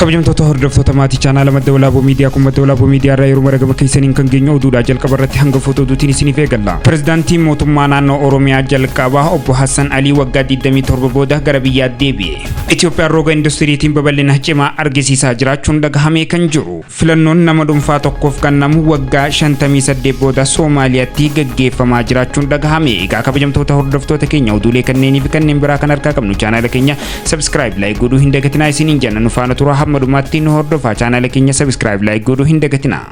Kabajamtoota hordoftoota maatii chaanaala Madda Walaaboo Miidiyaa kun Madda Walaaboo Miidiyaa irraa yeroo mara gama keessaniin kan geenyu oduudhaa jalqaba irratti hangafoota oduutiin isiniif eegalla. Pirezidaantiin mootummaa naannoo Oromiyaa jalqabaa obbo Hassan Alii waggaa 27 booda gara biyyaatti deebi'e. Itoophiyaan roga industiriitiin babal'ina cimaa argisiisaa jiraachuun dhagahamee kan jiru. Filannoon nama dhuunfaa tokkoof kennamu waggaa 58 booda Soomaaliyaatti gaggeeffamaa jiraachuun dhagahame. Egaa kabajamtoota hordoftoota keenya oduulee kanneenii fi kanneen biraa kan harkaa qabnu chaanaala keenya subscribe like godhuu hin dagatinaa isiniin jenna. Nu faana turaa hamma dhumaatti nu hordofaa. Chaanaala keenya subscribe like godhuu hin dagatinaa.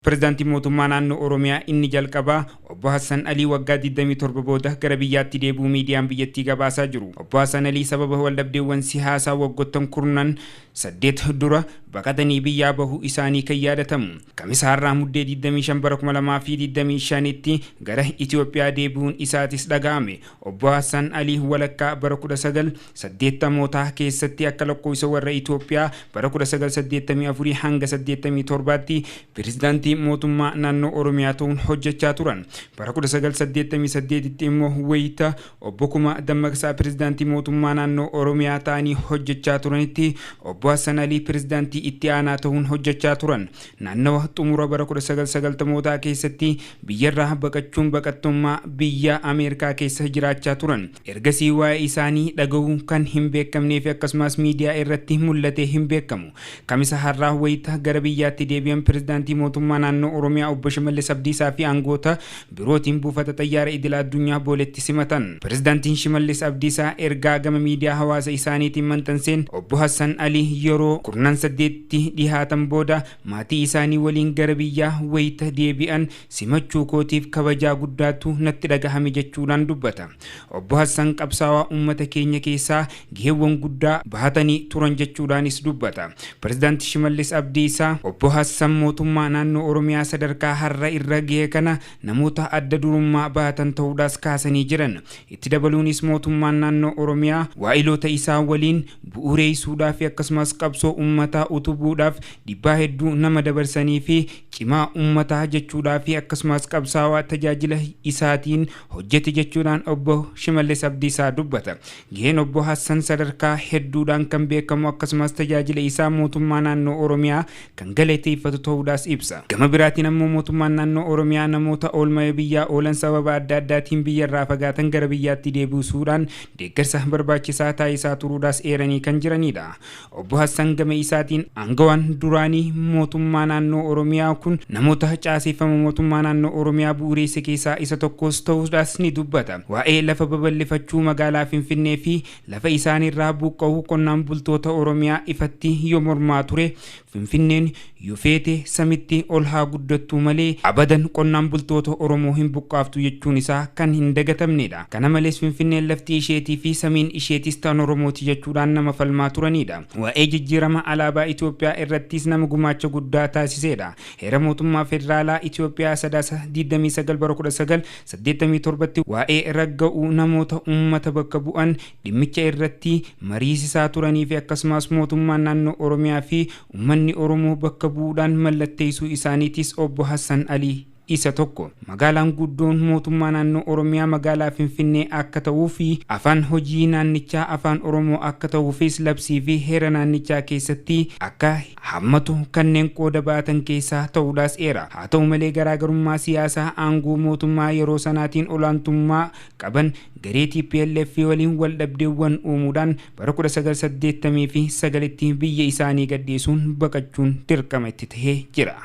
Pirezidaantiin mootummaa naannoo Oromiyaa inni jalqabaa obbo Hassan Alii waggaa 27 booda gara biyyaatti deebi'uu miidiyaan biyyattii gabaasaa jiru. Obbo Hassan Alii sababa waldhabdeewwan siyaasaa waggoottan kurnan 8 dura baqatanii biyyaa bahuu isaanii kan yaadatamu. Kamisa har'aa Muddee 25 bara 2025tti gara Itoophiyaa deebi'uun isaatis dhaga'ame. Obbo Hassan Alii walakkaa bara 1980mootaa keessatti akka lakkoofsa warra Itoophiyaa bara 1984 hanga 87tti pirezidaantii mootummaa naannoo Oromiyaa ta'uun hojjechaa turan. Bara 1988tti immoo wayita obbo Kumaa Dammaqsaa pirezidaantii mootummaa naannoo Oromiyaa ta'anii hojjechaa turanitti obbo Hassan Alii pirezidaantii itti aanaa ta'uun hojjechaa turan. Naannawa xumura bara 1990mootaa keessatti biyyarraa baqachuun baqattummaa biyya Ameerikaa keessa jiraachaa turan. Ergasii waa'ee isaanii dhaga'uu kan hin beekamnee fi akkasumas miidiyaa irratti mul'atee hin beekamu. Kamisa har'aa wayita gara biyyaatti deebi'an pirezidaantii mootummaa naannoo Oromiyaa obbo Shimallis Abdiisaa fi aangoota birootiin buufata xayyaara idila addunyaa Booletti simatan. Pirezidaantiin Shimallis Abdiisaa ergaa gama miidiyaa hawaasa isaaniitiin maxxanseen obbo Hassan Alii yeroo kurnan 8tti dhihaatan booda maatii isaanii waliin gara biyyaa wayita deebi'an simachuu kootiif kabajaa guddaatu natti dhagahame jechuudhaan dubbata. Obbo Hassan qabsaawaa uummata keenya keessaa gaheewwan guddaa bahatanii turan jechuudhaanis dubbata. Pirezidaanti Shimallis Abdiisaa obbo Hassan mootummaa naannoo Oromiyaa sadarkaa har'a irra gahe kana namoota adda durummaa bahatan ta'uudhaas kaasanii jiran. Itti dabaluunis mootummaan naannoo Oromiyaa waa'iloota isaa waliin bu'uureessuudhaa fi akkasumas qabsoo uummataa utubuudhaaf dhiibbaa hedduu nama dabarsanii fi cimaa uummataa jechuudhaa fi akkasumas qabsaawaa tajaajila isaatiin hojjete jechuudhaan obbo Shimallis Abdiisaa dubbata. Gaheen obbo Hassan sadarkaa hedduudhaan kan beekamu akkasumas tajaajila isaa mootummaa naannoo Oromiyaa kan galateeffatu ta'uudhaas ibsa. Gama biraatiin ammoo mootummaan naannoo Oromiyaa namoota oolmaa biyyaa oolan sababa adda addaatiin biyyarraa fagaatan gara biyyaatti deebisuudhaan deeggarsa barbaachisaa taasisaa turuudhaas eeranii kan jiranidha. Obbo Hassan gama isaatiin aangawaan duraanii mootummaa naannoo Oromiyaa kun namoota caaseffama mootummaa naannoo Oromiyaa bu'uureesse keessaa isa tokkos ta'uudhaas ni dubbata. Waa'ee lafa babal'ifachuu magaalaa Finfinnee fi lafa isaaniirraa buqqa'uu qonnaan bultoota Oromiyaa ifatti yoo mormaa ture Finfinneen yoo feete samitti ol haa guddattu malee abadan qonnaan bultoota Oromoo hin buqqaaftu jechuun isaa kan hin dagatamnedha. Kana malees Finfinneen lafti isheetii fi samiin isheetis ta'an Oromooti jechuudhaan nama falmaa turanidha. Waa'ee jijjiirama alaabaa Itoophiyaa irrattis nama gumaacha guddaa taasisedha. Heera mootummaa federaalaa Itoophiyaa sadaasa 29 bara 1987tti waa'ee ragga'uu namoota uummata bakka bu'an dhimmicha irratti mariisisaa turanii fi akkasumas mootummaan naannoo Oromiyaa fi uummanni Oromoo bakka bu'uudhaan mallatteessuu isaaniitis obbo Hassan Alii isa tokko. Magaalaan guddoon mootummaa naannoo Oromiyaa magaalaa Finfinnee akka ta'uu fi afaan hojii naannichaa afaan Oromoo akka ta'uufis labsii fi heera naannichaa keessatti akka hammatu kanneen qooda baatan keessaa ta'uudhaas eera. Haa ta'u malee garaagarummaa siyaasaa aangoo mootummaa yeroo sanaatiin olaantummaa qaban garee TPLF waliin wal dhabdeewwan uumuudhaan bara 1989tti biyya isaanii gadhiisuun baqachuun dirqama itti tahee jira.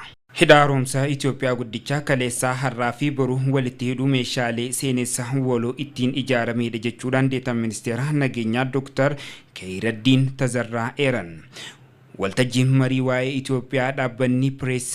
Hidha haaromsaa Itoophiyaa guddichaa kaleessaa har'aa fi boru walitti hidhuu meeshaalee seenessa waloo ittiin ijaaramedha jechuudhaan deetaan ministeera nageenyaa Dr. Khayraddiin Tazarraa eeran. Waltajjiin marii waa'ee Itoophiyaa dhaabbanni Pirees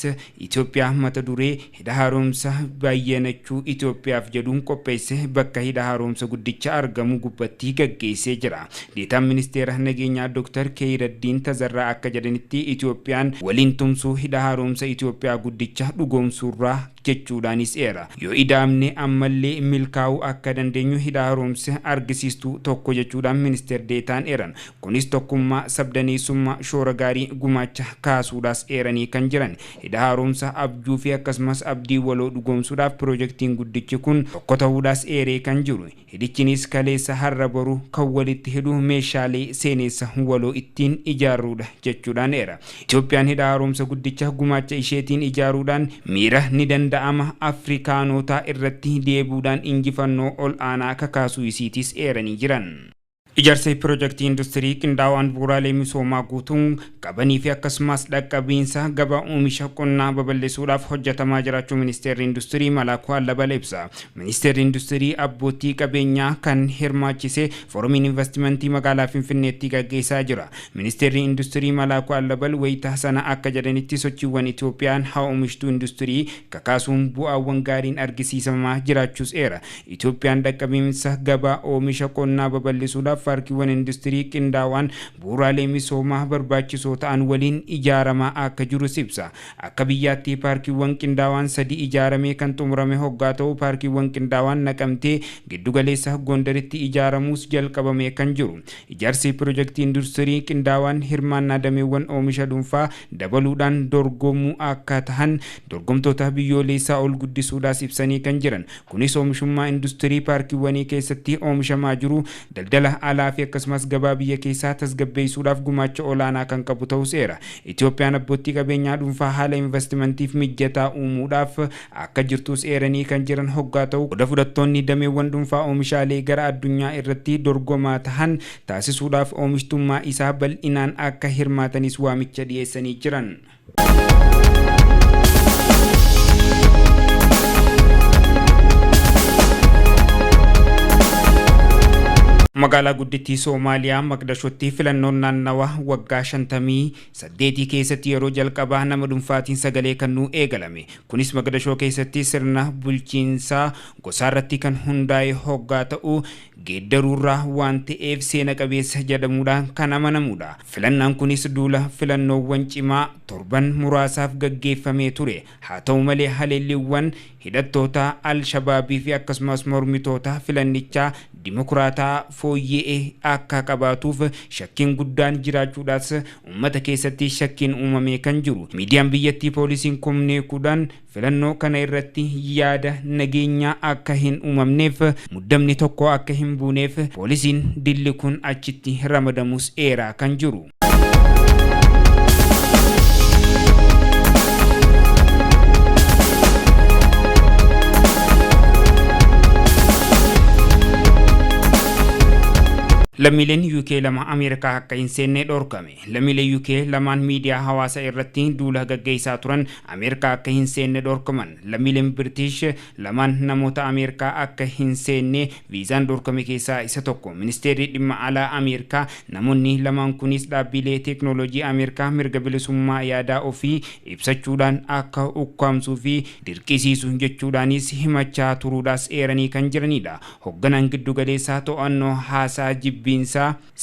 Itoophiyaa mata duree hidha haaromsa baay'anachuu Itoophiyaaf jedhuun qopheesse bakka hidha haaromsa guddicha argamu gubbatti gaggeessee jira. Deetaan ministeera nageenyaa Dr. Khayraddiin Tazarraa akka jedhanitti Itoophiyaan waliin tumsuu hidha haaromsa Itoophiyaa guddicha dhugoomsuurraa jechuudhaanis eera. Yoo ida'amne ammallee milkaa'uu akka dandeenyu hidha haaromsa argisiistuu tokko jechuudhaan ministeer deetaan eeran. Kunis tokkummaa sabdaneessummaa shoora gaarii gumaacha kaasuudhaas eeranii kan jiran. Hidha haaromsa abjuu fi akkasumas abdii waloo dhugoomsuudhaaf piroojeektiin guddichi kun tokko ta'uudhaas eeree kan jiru. Hidhichinis kaleessa har'a boru kan walitti hidhu meeshaalee seenessa waloo ittiin ijaarruudha jechuudhaan eera. Itoophiyaan hidha haaromsa guddicha gumaacha isheetiin ijaaruudhaan miira ni danda'ama Afrikaanotaa irratti deebuudhaan injifannoo ol aanaa kakaasuu isiitis eeranii jiran. Ijaarsa piroojeektii industirii qindaa'aan bu'uuraalee misoomaa guutuun qabanii fi akkasumas dhaqqabiinsa gabaa oomisha qonnaa babal'isuudhaaf hojjetamaa jiraachuu ministeerri industirii Malaakuu Allabal ibsa. Ministeerri industirii abbootii qabeenyaa kan hirmaachise foorumiin investimentii magaalaa Finfinneetti gaggeessaa jira. Ministeerri industirii Malaakuu Allabal wayita sana akka jedhanitti sochiiwwan Itoophiyaan haa oomishtuu industirii kakaasuun bu'aawwan gaariin argisiisamaa jiraachuus eera. Itoophiyaan dhaqqabiinsa gabaa oomisha qonnaa babal'isuudhaaf paarkiiwwan industirii qindaa'aan bu'uuraalee misoomaa barbaachisoo ta'an waliin ijaaramaa akka jirus ibsa. Akka biyyaatti paarkiiwwan qindaa'aan 3 ijaaramee kan xumurame hoggaa ta'u paarkiiwwan qindaa'aan Naqamtee giddugaleessa Gondaritti ijaaramuus jalqabamee kan jiru. Ijaarsi piroojeektii industirii qindaa'aan hirmaannaa dameewwan oomisha dhuunfaa dabaluudhaan dorgomuu akka tahan dorgomtoota biyyoolessaa ol guddisuudhaas ibsanii kan jiran. Kunis oomishummaa industirii paarkiiwwanii keessatti oomishamaa jiru daldala alaa fi akkasumas gabaa biyya keessaa tasgabbeessuudhaaf gumaacha olaanaa kan qabu ta'us eera. Itoophiyaan abbootii qabeenyaa dhuunfaa haala investimentiif mijataa uumuudhaaf akka jirtus eeranii kan jiran hoggaa ta'u qooda fudhattoonni dameewwan dhuunfaa oomishaalee gara addunyaa irratti dorgomaa tahan taasisuudhaaf oomishtummaa isaa bal'inaan akka hirmaatanis waamicha dhiyeessanii jiran. Magaalaa guddittii Soomaaliyaa Maqdashootti filannoon naannawaa waggaa 58 keessatti yeroo jalqabaa nama dhuunfaatiin sagalee kennuu eegalame. Kunis Maqdashoo keessatti sirna bulchiinsaa gosaarratti kan hundaa'e hoggaa ta'u geeddaruurraa waan ta'eef seena qabeessa jedhamuudhaan kan amanamudha. Filannaan kunis duula filannoowwan cimaa torban muraasaaf gaggeeffamee ture. Haa ta'u malee haleelliiwwan hidhattoota Al-Shabaabii fi akkasumas mormitoota filannichaa dimokiraataa fooyya'ee akka qabaatuuf shakkiin guddaan jiraachuudhaas uummata keessatti shakkiin uumamee kan jiru. Miidiyaan biyyattii poolisiin kumnee kudhan filannoo kana irratti yaada nageenyaa akka hin uumamneef muddamni tokko akka hin buuneef poolisiin dilli kun achitti ramadamus eeraa kan jiru. Lammiileen UK 2 Ameerikaa akka hin seenne dhorkame. Lammiileen UK lamaan miidiyaa hawaasaa irratti duula gaggeessaa turan Ameerikaa akka hin seenne dhorkaman. Lammiileen Biritish lamaan namoota Ameerikaa akka hin seenne viizaan dhorkame keessaa isa tokko. Ministeerri dhimma alaa Ameerikaa namoonni lamaan kunis dhaabbilee teeknooloojii Ameerikaa mirga bilisummaa yaadaa ofii ibsachuudhaan akka ukkaamsuu fi dirqisiisu jechuudhaanis himachaa turuudhaas eeranii kan jiranidha. Hoogganaan giddugaleessaa to'annoo haasaa jibbiinsaa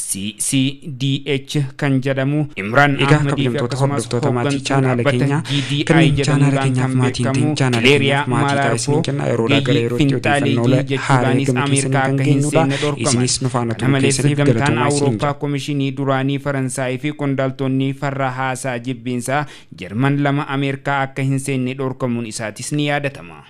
CCDH kan jedhamu Imraan Egaa Ahmadii fi kabajamtoota akkasumas hordoftoota maatii hooggantuu chaanaala dhaabbata keenyaa GDI kanneen chaanaala jedhamuudhaan keenyaaf kan maatiin ta'in beekamu chaanaala Kileeriyaa keenyaaf maatii ta'a Maalaarfoo isiniin kenna yeroodhaa gara ogeeyyii yerootti odeeffannoo finxaaleeyyii haaraa jechuudhaanis gama keessaniin Ameerikaa kan akka hin geenyudha. seenne dhorkaman. Isinis nu faana Kana turuu malees keessaniif gamtaan galatoomaa isiniin Awurooppaa jedha. Komishinii duraanii Faransaayii fi qondaaltonni farra haasaa jibbiinsaa Jarman 2 Ameerikaa akka hin seenne dhorkamuun isaatis ni yaadatama.